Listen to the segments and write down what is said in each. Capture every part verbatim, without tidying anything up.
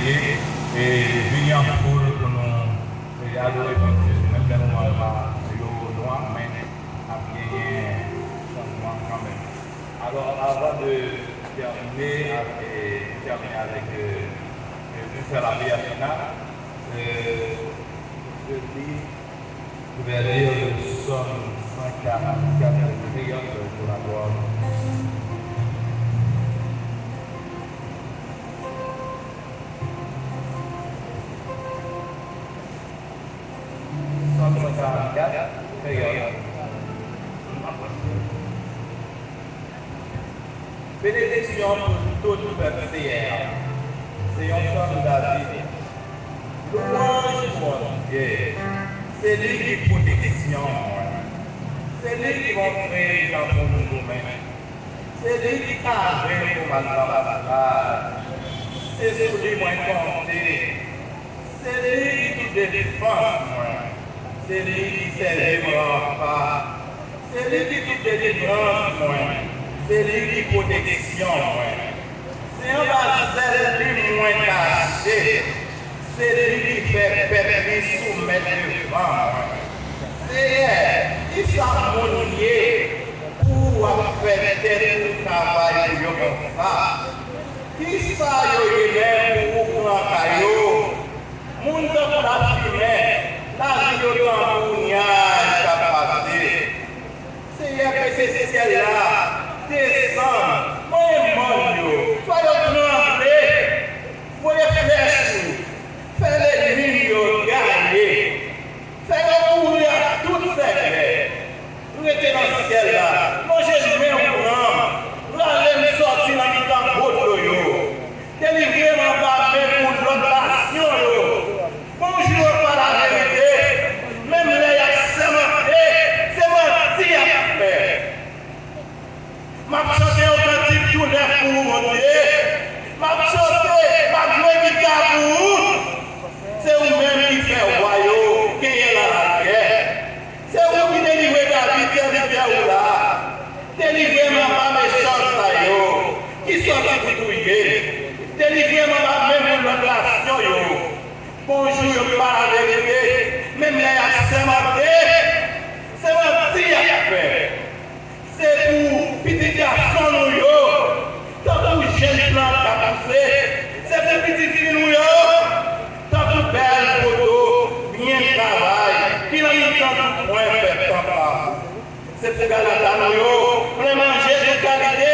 E vini an foul pou nou, e, adore Bondye. Menm lè moman yo pa, yo nwa, men ap genyen chanjman kanmenm. Alò, avan de tèmine avè-, e, tèmine avèk, e, e, pou fè lapriyè final, e, je lis Gouvènè, le Sòm san karannkat, kreyòl, pou la glwa. Sòm san karannkat, kreyòl. Benediksyon pou tout pèp Seyè a. Se yon sòm David. Lwanj pou Bondye. Se li ki pwoteksyon mwen. Se li ki montre m jan pou m goumen. Se li ki kavre m pou m al nan pastay. Se sou li mwen konte. Se li ki tou defans mwen. Se li ki sèvi m ranpa. Se li ki tou delivrans mwen. Se li ki pwoteksyon mwen. Se anba zèl li mwen kache. Se li ki fè pèp li soumèt devan mwen. Seyè, kisa moun ye pou w ap fè tèt ou travay pou yo konsa? Kisa yo genyen pou ou pran kay yo? Moun tankou lafimen, lavi yo tankou nyaj k ap pase. Seyè, pèse syèl la, desann, manyen mòn yo, fè yo tranble, voye flèch ou, fè lènmi m yo gaye. Fè yo mouri ak tout sèkèy. Rete nan syèl la, lonje men w pran m, rale m sòti nan mitan gwo dlo yo. Delivre m anba men boulòk nasyon yo. Bonjou yo pa laverite, menm lè y ap sèmante, se manti y ap fè. M ap chante yon kantik tou nèf pou ou, Bondye. M ap chante, m ap jwe gita pou ou. Se ou menm ki fè wa yo genyen lalagè. Se ou ki delivre David, sèvitè ou la. Delivre m anba mechan sa yo ki sòti pou touye m. Delivre m anba men boulòk nasyon yo. Bonjou yo pa laverite, menm lè y ap sèmante, se manti y ap fè. Se pou pitit gason nou yo, tankou jèn plant k ap pouse. Se pou pitit fi nou yo, tankou bèl poto byen travay, ki nan mitan tout kwen fè tanp la. Se pou galata nou yo, plen manje tout kalite.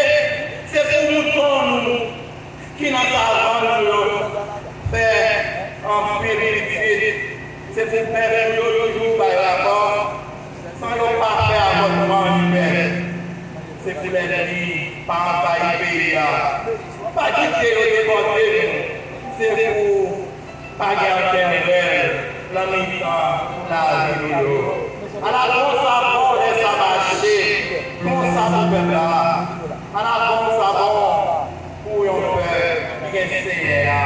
Se pou mouton nou ki nan savann nou yo fè anpil pitit. Se pou bèf nou yo toujou bay rapò, san yo pa fè avòtman ni pès. Se pou lènmi pa anvayi peyi a. Pa kite yo depòte nou. Se pou pa gen antèmèl nan mitan lavi nou yo. Ala bon sa bon lè sa mache konsa pou pèp la. Ala bon sa bon pou yon pèp ki gen Senyè a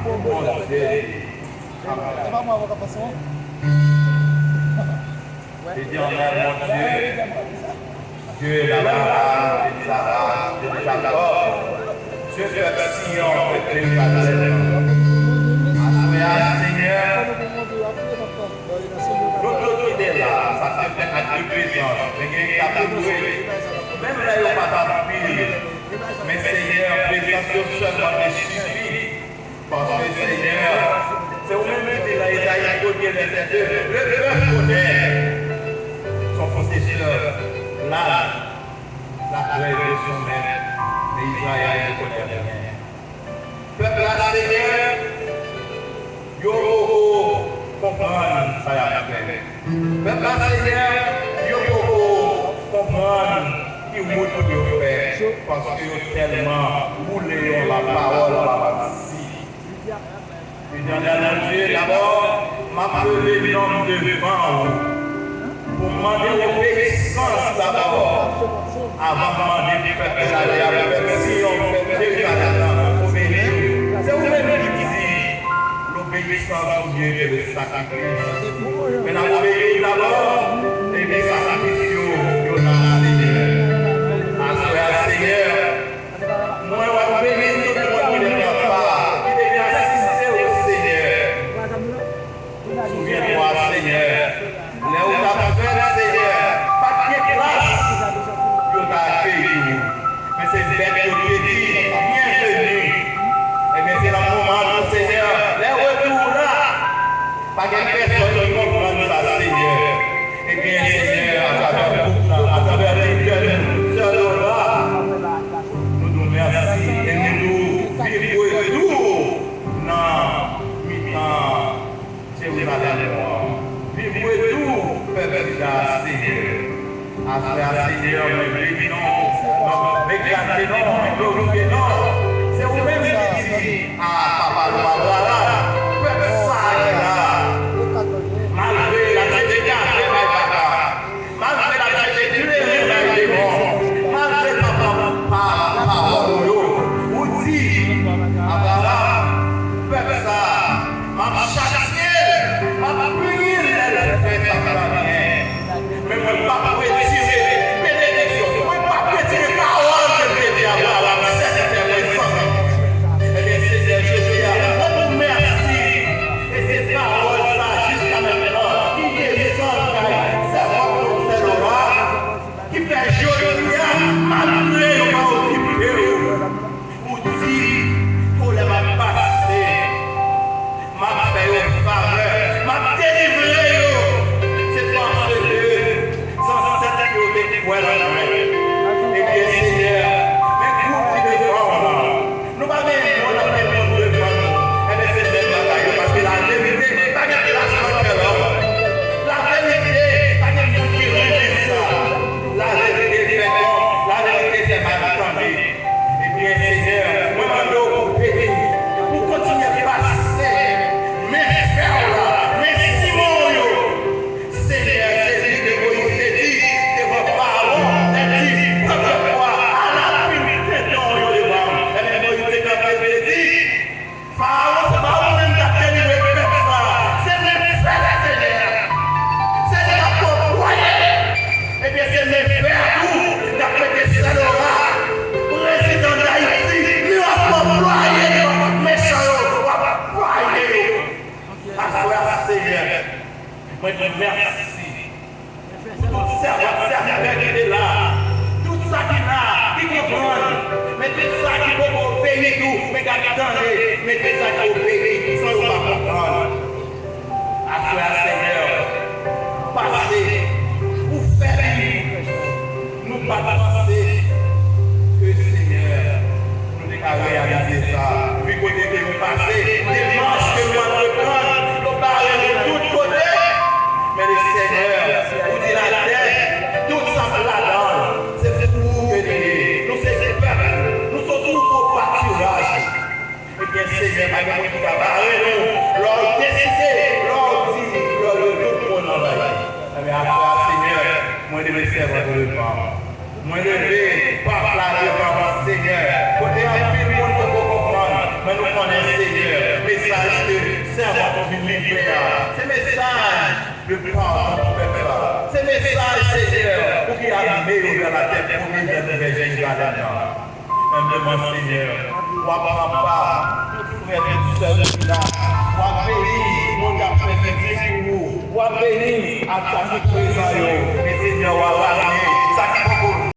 pou Bondye li. Amèn. Éternel mon Dieu, Dieu d'Abraham, Dieu d'Isaac, Dieu de Jacob, Dieu de Sion, Dieu de Jérusalem. Aswè a, Senyè, nou tout ki te la, sa se fèt ak de prezans, men gen ki ta pou lwe, menm lè yo pa t anpil, men Senyè, prezans yo sèlman te sifi. Paske, Senyè, se ou menm ki di nan Ezayi premye vèsè de, le peuple connaît son possesseur, l'âne, la crève de son maître, mais Israël ne connaît rien. Pèp la, Senyè, yo poko konprann sa y ap fè. Pèp la, Senyè, yo poko konprann ki wout pou yo fè, paske yo tèlman boule yon lapawòl pa manti. Etènèl Bondye, dabò, m ap leve non m devan ou pou m mande w obeyisans dabò, avan m mande pèp la, pèp Siyon, pèp Jerizalèm nan, obeyi w. Se ou menm ki di, l'obéissance vaut mieux que le sacrifice. Men n ap obeyi w dabò, epi sakrifis yo, yo la, Senyè. Aswè a, Senyè, mwen w ap beni tout moun ki te pran pa, ki te vin asiste w Pèsonn ki konprann sa, Senyè. Ebyen, Senyè, atravè gwoup la, atravè lidè nou, sè Laura, nou di w mèsi. E nou di w viv retou nan mitan Jerizalèm nou an. Viv retou pèp Jida a, Senyè. Aswè a, Senyè, mwen beni non w, mwen egzalte non w, mwen glorifye non w. Se ou menm ki di a papa nou Abraram, pèp sa a ki la, malgre l ap jete kafe bay baka, malgre l ap jete kleren bay demon, malgre papa pa pawòl ou yo, ou di, Abraram, pèp sa a, m ap chatye l, m ap pini l lè l fè sa k pa byen. Men mwen p ap retire benediksyon, mwen p ap retire pawòl ke m te di Abraram, sèvitè mwen, zanmi. Ebyen, Senyè, jodi a, mwen di w mèsi. E se pawòl sa, jiska mentnan, ki desann kay sèvant nou, sè Laura, ki fè jodi a, malgre yo pa okipe w, ou di, kolè m ap pase, m ap fè yo favè, m ap delivre yo. Se paske zansèt yo te kwè nan mwen. Ebyen, Senyè, men gwoup ki devan w lan, nou pa gen moun anpil moun devan nou. Ebyen, se menm bagay yo, paske laverite pa gen plas nan kè lòm. Laverite pa gen moun ki renmen sa. Laverite fè kòb, laverite fè mal tande. Ebyen, Senyè, mwen mande w pou beni, pou kontinye pase men fè w la, men siman w yo. Senyè, se li ke Moyiz te di devan Farawon, lè l di, pran pèp mwen an, al apil tendon w yo devan m. Ebyen, Moyiz te kanpe, l te di, Farawon, se pa ou menm k ap delivre pèp sa a. Se men fè Senyè a. Se li k ap anplwaye. Ebyen, se men fè a tou k ap mete sè Laura, prezidan Dayiti, li ap anplwaye yo, mechan yo, w ap anplwaye yo. Aswè a, Senyè, mwen di w mèsi. Pou tout sèvant, sèvitè ki te la, tout sa ki la, ki konprann, men tout sa ki poko obeyi tou, men k ap tande, men tout sa ki obeyi san yo pa konprann. Aswè a, Senyè, pase pou fè li. Nou pa t panse ke, Senyè, nou te ka reyalize sa. Wi, kote ke nou pase, demach ke nou antreprann, yo bare nou tout kote. Men Lesenyè, ou di latè, tout sa k ladan l, se pou ou ke li ye. Nou se pèp, nou se twoupo patiraj. Ebyen, Senyè, pa gen moun ki ka bare nou. Lè w deside, lè w di, lè w di tout moun anba. Ebyen, aswè a, Senyè, mwen leve sèvant ou devan w. Mwen leve pèp la devan w, Senyè. Kote anpil moun poko konprann, men nou konnen, Senyè, mesaj ke sèvant ou vin livre a, se mesaj de padon pou pèp la. Se mesaj, Senyè, ou ki ap mennen yo vè latè pwomiz, vè Jerizalèm nan. Enbleman, Senyè, w ap pran pa tout frè, tout sè ki la. W ap beni moun k ap fè mizik pou ou. W ap beni atis ki prezan yo. E Senyè, w ap rale